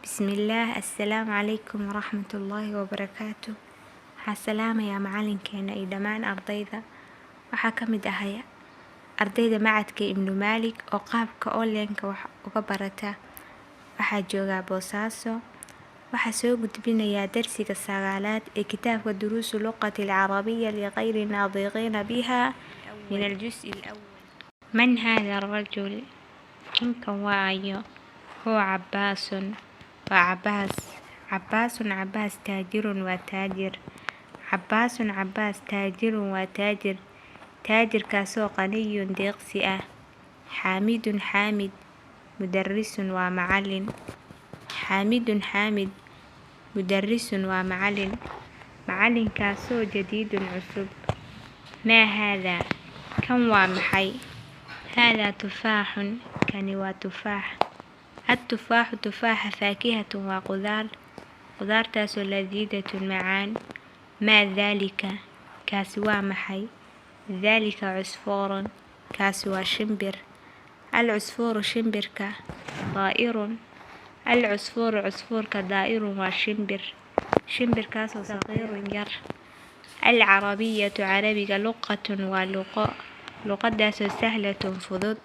Bismillaah, assalaamu calaykum waraxmatullaahi wabarakaatu. Waxaa salaamayaa macalinkeena iyo dhammaan ardayda. Waxaa ka mid ahay ardayda macadka Ibnu Maalik oo qaabka online-ka wax uga barata. Waxaa joogaa Boosaaso. Waxaa soo gudbinayaa darsiga sagaalaad ee kitaabka Duruusu Luqati Alcarabiya liqayri naadiqiina biha min aljus alawal. Man hada arajul? Ninkan waa ayo? Huwa Cabaasun. Waa Cabaas. Cabaasun Cabaas taajirun waa taajir. Cabaasun Cabaas taajirun waa taajir. Taajirkaasoo qaniyun deeqsi ah. Xaamidun Xaamid mudarisun waa macalin. Xaamidun Xaamid mudarisun waa macalin. Macalinkaasoo jadiidun cusub. Maa haadaa? Kan waa maxay? Haadaa tufaaxun. Kani waa tufaax. Attufaaxu tufaaxa faakihatun waa qudaar. Qudaartaasoo ladiidatun macaan. Maa daalika? Kaasi waa maxay? Daalika cusfuurun. Kaasi waa shimbir. Al cusfuuru shimbirka daa'irun. Al cusfuuru cusfuurka daa'irun waa shimbir. Shimbirkaasoo saqiirun yar. Al carabiyatu carabiga luqatun waa luqo. Luqadaasoo sahlatun fudud.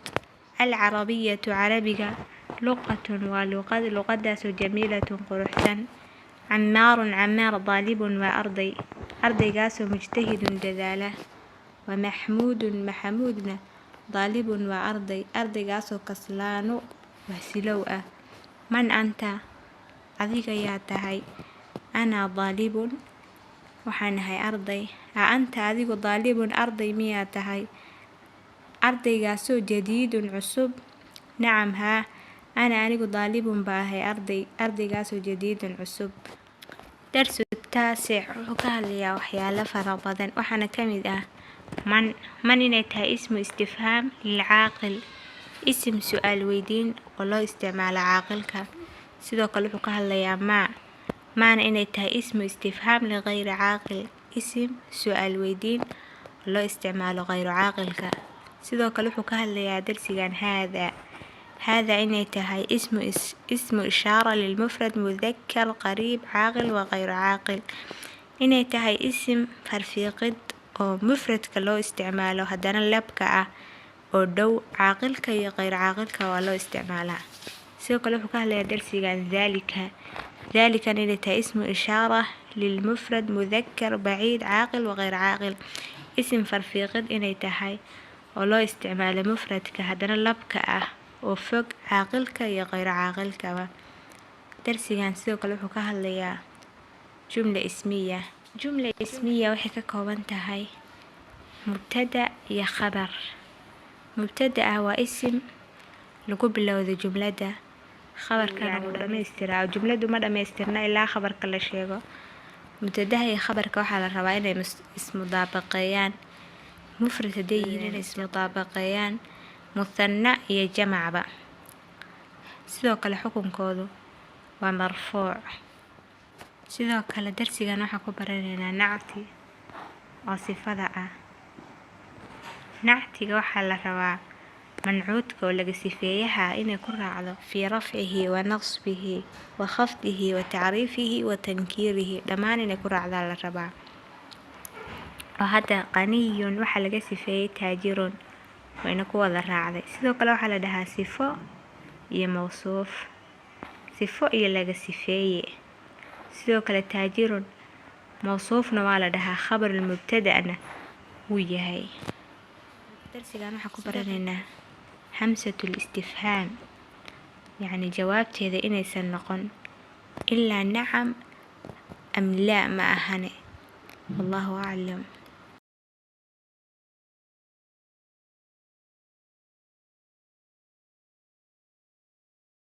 Al carabiyatu carabiga luqatun waa luqad. Luqadaasoo jamiilatun quruxsan. Camaarun Camaar daalibun waa arday. Ardaygaasoo mujtahidun dadaala. Wa Maxmuudun Maxamuudna daalibun waa arday. Ardaygaasoo kaslaanu wahsilow ah. Man anta? Adiga yaa tahay? Anaa daalibun. Waxaan ahay arday. A anta adigu daalibun arday miyaa tahay? Ardaygaasoo jadiidun cusub. Nacam haa. Ana anigu daalibun baa ahay arday. Ardaygaasoo jadiidun cusub. Darsu taasic wuxuu ka hadlayaa waxyaalo fara badan, waxaana ka mid ah man. Man inay tahay ismu istifhaam lilcaaqil, isim su-aal weydiin oo loo isticmaalo caaqilka. Sidoo kale wuxuu ka hadlayaa maa. Maana inay tahay ismu istifhaam liqayri caaqil, isim su-aal weydiin oo loo isticmaalo qayru caaqilka. Sidoo kale wuxuu ka hadlayaa darsigan haadaa. Haadaa inay tahay ismu ishaara lilmufrad mudakar qariib caaqil wa qayru caaqil. Inay tahay isim farfiiqid oo mufradka loo isticmaalo, haddana labka ah oo dhow caaqilka iyo qayr caaqilka waa loo isticmaalaa. Sidoo kale wuxuu ka hadlayaa darsigan daalika. Daalikan inay tahay ismu ishaara lilmufrad mudakar baciid caaqil wa qayr caaqil. Isim farfiiqid inay tahay oo loo isticmaalo mufradka, haddana labka ah oo fog caaqilka iyo qayr caaqilkaba. Darsigan sidoo kale wuxuu ka hadlayaa jumla ismiya. Jumla ismiya waxay ka kooban tahay mubtada iyo khabar. Mubtada ah waa isim lagu bilowdo jumlada. Khabarkana wuu dhammaystiraa. Jumladu ma dhammaystirna ilaa khabarka la sheego. Mubtadaha iyo khabarka waxaa la rabaa inay ismudaabaqeeyaan. Mufrad hadday yihiin inay ismudaabaqeeyaan, muthana iyo jamacba. Sidoo kale xukunkoodu waa marfuuc. Sidoo kale darsigan waxaan ku baranaynaa nacti oo sifada ah. Nactiga waxaa la rabaa mancuudka oo laga sifeeyaha inay ku raacdo fii rafcihi wa nasbihi wa khafdihi wa tacriifihi wa tankiirihi, dhammaan inay ku raacdaa la rabaa. Oo hadda qaniyun waxaa laga sifeeyey taajirun, wayna ku wada raacday. Sidoo kale waxaa la dhahaa sifo iyo mawsuuf, sifo iyo laga sifeeye. Sidoo kale taajirun mawsuufna waa la dhahaa, khabarulmubtada'na wuu yahay. Darsigan waxaan ku baranaynaa hamsatul istifhaam, yacni jawaabteeda inaysan noqon ilaa nacam am laa ma ahane. Wallahu aclam.